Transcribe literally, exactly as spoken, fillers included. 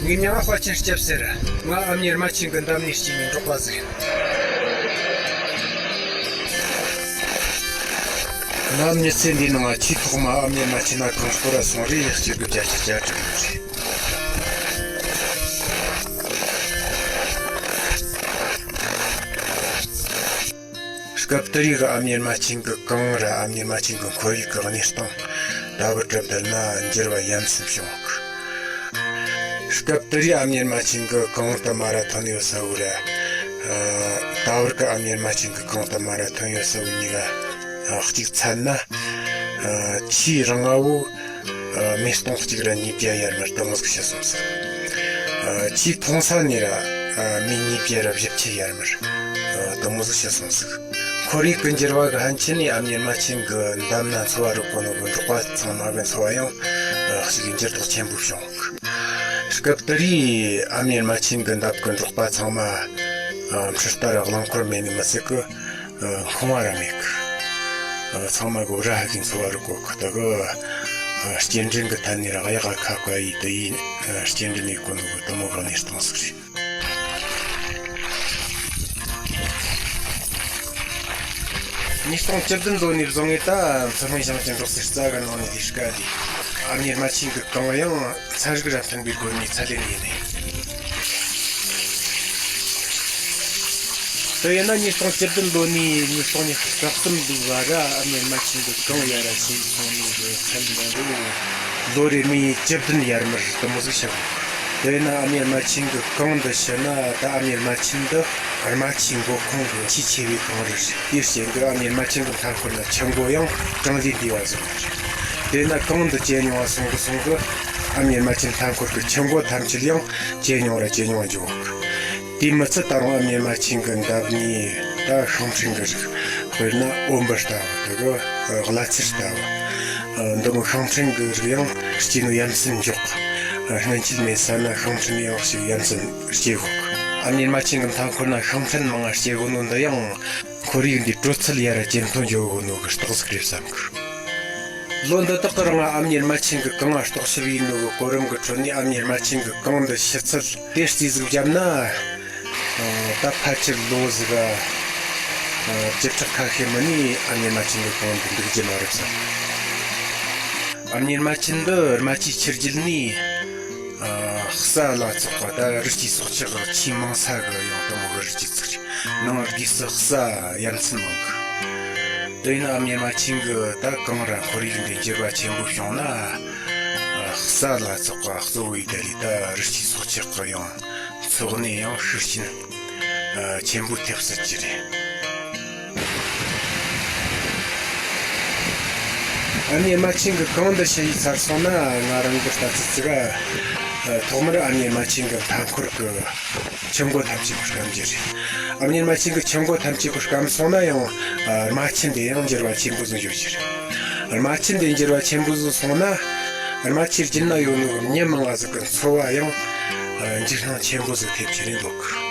ངའི་མྱིང་ང་དཔལ་ཆེན་སྐྱབས་ཟེར། ང་ཨ་མྱེས་རྨ་ཆེན་གྱི་འདབས་ནས་སྐྱེས་ནས་འབྲོག་པ་ཟིག་ཡིན། གནའ་མྱི་ཚེ་འདིའི་ནང་ང་ཆེས་ཐོག་མ་ཨ་མྱེས་རྨ་ཆེན་ན་གངས་སྐོར་ར་སོང་རེ་ཡག་གཅིག་གི་བརྒྱ་ཆ་བརྒྱ་གྲུབ་ཡོད་རེད། སྐབས་དེ་རིགས་ཨ་མྱེས་རྨ་ཆེན་གྱི་གངས་ར་ཨ་མྱེས་རྨ་ཆེན་གྱི་ཁོར་ཡུག་གི་གནས་སྟངས་ལྟ་བུ་གྲུབ་བསྡད་ན་འགྱུར་བ་ཡ་མཚན་བྱུང་གི། སྐབས་དེ་རིགས་ཨ་མྱེས་རྨ་ཆེན་གྱི་གངས་དུ་མ་ར་ཐོན་ཡོད་ས་བོ་ར། ད་བར་གྱི་ཨ་མྱེས་རྨ་ཆེན་གྱི་གངས་དུ་མ་ར་ཐོན་ཡོད་ས་བོ་གཉིས་ཀ་གཅིག་ཚད་ན། ཆེས་རིང་བ་བོ། ཨ། སྨི་སྟོང་གཅིག་ར་ཉིས་བརྒྱ་ཡར་མར་དེ་མོ་ཟིག་བཤད་སོང་ཟིག་ཨ། ཆེས་ཐུང་ས་ནས་ར། ཨ། སྨི་ཉིས་བརྒྱ་ར་བཞི་བཅུ་ཡར་མར། ཨ། དེ་མོ་ཟིག་བཤད་སོང་ཟིག་ཁོར་ཡུག་གི་འགྱུར་བ་གི་ཕན་ཆད་ནས་ཨ་མྱེས་རྨ་ཆེན་གི་འདབས་ན་འཚོ་བ་རོལ་གོ་ནོ་གི་འབྲོག་པ་ཚང་མ་གི་འཚོ་བ་ཡང་། ཨ། ཞིག་འགྱུར་ལྡོག་ཆེན་པོ་བྱུང་གི། སྐབས་དེ་རིང་ཨ་མྱེས་རྨ་ཆེན་གི་འདབས་གི་འབྲོག་པ་ཚང་མ། ཨ། འཕྲུལ་རྟ་ར་རླངས་འཁོར་མེད་ནི་མི་ཚད་གི། ཨ། འཁོང་བ་ར་མེད་གི། ཨ། ཚང་མ་གི་ར་ཧ་གི་འཚོ་བ་རོལ་གོ་གི། ད་གི། ཨ། སྐྱེལ་འདྲེན་གི་ཐད་ནས་ར་གཡག་ག་ཁ་བཀལ་ཡི་དེ་ཡིན། ཨ། སྐྱེལ་འདྲེན་ཡེད་གོ་ནོ་གི་དེ་མོ་གི་གནས་སྟངས་ཟིག་རེད། ཉིས་སྟོང་བཅུ་བདུན་ལོ་ནས་བཟུང་ངས་ད་མཚོ་སྔོན་ཞིང་ཆེན་འབྲོག་སའི་རྩ་གི་ནང་ནས་དེ་སྐད་དེ། ཨ་མྱེས་རྨ་ཆེན་གི་གངས་ཡང་ཚན་རིག་ར་མཐུན་པའི་སྒོ་ནས་ཚད་ལེན་ཡེད་ནས། དེ་ཡིན་ན་ཉིས་སྟོང་བཅུ་བདུན་ལོ་ནས་ཉིས་སྟོང་ཉི་ཤུ་རྩ་གསུམ་ལོའི་བར་ར་ཨ་མྱེས་རྨ་ཆེན་གི་གངས་ཡར་ར་ཆེ་སོང་ནས་གི་ཚད་ལེན་ར་ལོ་རེ་སྨི་བཅུ་བདུན་ཡར་མར་དེ་མོ་ཟིག་ཆག་གི། དེ་ཡིན་ན་ཨ་མྱེས་རྨ་ཆེན་གི་གངས་འདི་ཕྱི་ན་ད་ཨ་མྱེས་རྨ་ཆེན་འདི་རྨ་ཆུའི་མགོ་ཁུངས་གི་ཆེས་ཆེ་བའི་གངས་རི་རེད། དེའི་རྐྱེན་གི་ཨ་མྱེས་རྨ་ཆེན་གི་མཐའ་འཁོར་ན་ཆུ་མགོ་ཡང་གྲངས་ལས་འདས་པ་བཟོ་ནི་རེད། དེས་ན་གངས་འདི་ཇེ་ཉུང་བ་སོང་གི་སོང་གི། ཨ་མྱེས་རྨ་ཆེན་མཐའ་འཁོར་གི་ཆུ་མགོ་ཐམས་ཅད་ཡང་ཇེ་ཉུང་ར་ཇེ་ཉུང་བ་འགྱོ་གི། དེ་མི་ཚད་ད་རུང་ཨ་མྱེས་རྨ་ཆེན་གི་འདབས་ནས་ད་ཤིང་ཕྲན་གི་རིགས། དཔེར་ན་འོམ་བུ་ལྟ་བུ། ད་གི་གླ་ཚེར་ལྟ་བུ། འདི་མོ་ཤིང་ཕྲན་གི་རིགས་ཡང་སྐྱེས་ནོ་ཡ་མཚན་མགྱོགས། སྔན་ཆད་མེད་ས་ན་ཤིང་ཕྲན་ཡང་ཞིག་ཡ་མཚན་སྐྱེ་གོ་གི། ཨ་མྱེས་རྨ་ཆེན་གི་མཐའ་འཁོར་ན་ཤིང་ཕྲན་མང་ང་སྐྱེ་གོ་ནོ་འདི་ཡང་ཁོར་ཡུག་འདིའི་དྲོད་ཚད་ཡར་ར་ཇེ་མཐོ་འགྱོ་གོ་ནོ་གི་རྟགས་ཟིག་རེད་བསམ་གི། ལོ་འདི་དག་གི་རིང་ཨ་མྱེས་རྨ་ཆེན་གི་གངས་ང་རྟོག་ཞིབ་ཡེད་ནོ་གི་གོ་རིམ་གི་ཁྲོད་ནས་ཨ་མྱེས་རྨ་ཆེན་གི་གངས་འདི་ཕྱི་ཚུལ་དེ་རྩིས་ཟིག་བརྒྱབ་ན། ད་ཕལ་ཆེར་ལོ་ཟིག་ག་བཅུ་ཕྲག་ཁ་ཤས་མིན་ནས་ཨ་མྱེས་རྨ་ཆེན་གི་གངས་འདི་འདུག་རྒྱུ་མ་རེད་བསམ། ཨ་མྱེས་རྨ་ཆེན་འདི་རྨ་ཆུའི་ཆུ་རྒྱུད་ནས་ཨ་གསའ་ལ་སོགས་པ་ད་རི་སྐྱེས་སྲོག་ཆགས་ཆེས་མང་ས་གི་ཡང་དེ་མོ་གི་རི་སྐྱེས་ཚིག་རེད། ནང་སྒོས་སུ་གསའ་ཡ་མཚན་མང་གི། དེ་ཡིན་ན་ཨ་མྱེས་རྨ་ཆེན་གི་ད་གངས་ར་ཁོར་ཡུག་འདི་འགྱུར་བ་ཆེན་པོ་བྱུང་ན། ཨ་གསའ་ལ་སོགས་པ་གཙོ་བོ་ཡི་ད་རེད། ད་རི་སྐྱེས་སྲོག་ཆགས་གི་ཡང་འཚོ་གནས་ཡང་ཤུགས་རྐྱེན་ཨ་ཆེན་པོ་ཐེབས་སྲིད་ཀྱི་རེད། ཨ་མྱེས་རྨ་ཆེན་གི་གངས་འདི་ཕྱི་ཡི་ཚར་སོང་ན་ང་རང་གི་ལྟ་ཚུལ་ཚིག་ག་ཐོག་མར་ཨ་མྱེས་རྨ་ཆེན་གི་མཐའ་འཁོར་གི་ཆུ་མགོ་ཐམས་ཅད་པོ་སྐམ་རྒྱུ་རེད། ཨ་མྱེས་རྨ་ཆེན་གི་ཆུ་མགོ་ཐམས་ཅད་པོ་སྐམ་སོང་ན་ཡང་རྨ་ཆུ་འདི་ཡང་འགྱུར་བ་ཆེན་པོ་ཟིག་འགྱོ་རྒྱུ་རེད། རྨ་ཆུ་འདི་འགྱུར་བ་ཆེན་པོ་ཟིག་སོང་ན་རྨ་ཆུའི་རྒྱུད་ན་ཡོད་ནོ་གི་མྱི་མང་ང་ཟིག་གི་འཚོ་བ་ཡང་འགྱུར་སྣང་ཆེན་པོ་ཟིག་ཐེབས་རྒྱུ་རེད་འདོད་གི།